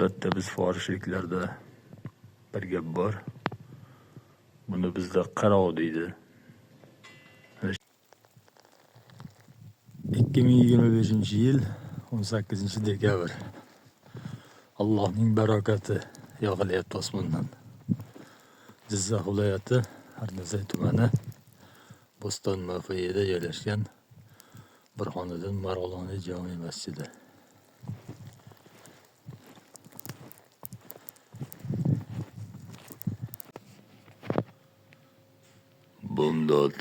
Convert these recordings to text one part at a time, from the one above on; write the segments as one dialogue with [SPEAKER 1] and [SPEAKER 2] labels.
[SPEAKER 1] Albatta biz forsliklarda bir gap bor. Buni bizda qarov deydi. 2025-yil 18 dekabr. Allohning barakati yog'ilyapti osmondan. Jizzax viloyati Arnazay tumani Bo'ston mavqeida joylashgan Burhoniddin Marg'iloniy jome masjidi. Bomdod,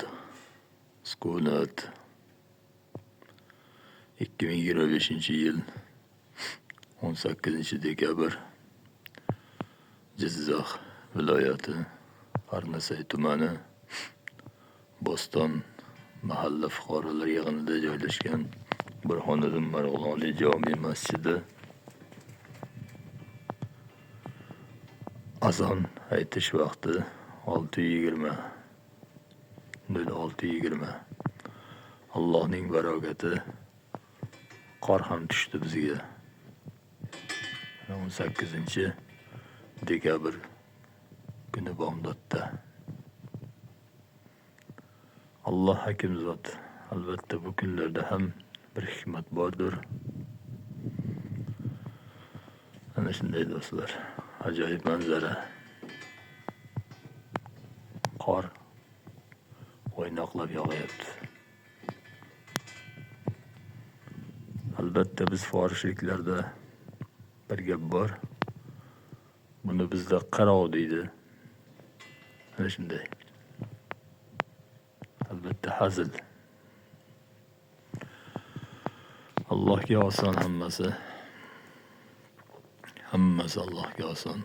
[SPEAKER 1] sukunat. 2025-yil 18 dekabr Jizzax viloyati Arnasay tumani Bo'ston mahalla fuqarolar yig'inida joylashgan Burhoniddin Marg'iloniy jome masjidi azon aytish vaqti 6:20 06:20. Allohning barakati, qor ham tushdi bizga. 18 dekabr kuni bomdodda. Alloh hakim zot. Albatta bu kunlarda ham bir hikmat bordir. Ana shunday do'stlar, ajoyib manzara. Qor o'ynoqlab yog'yapti. Albatta biz forsliklarda bir gap bor. Buni bizda qarov deydi. Ana shunday. Albatta hazil. Allohga oson hammasi. Hammasi Allohga oson.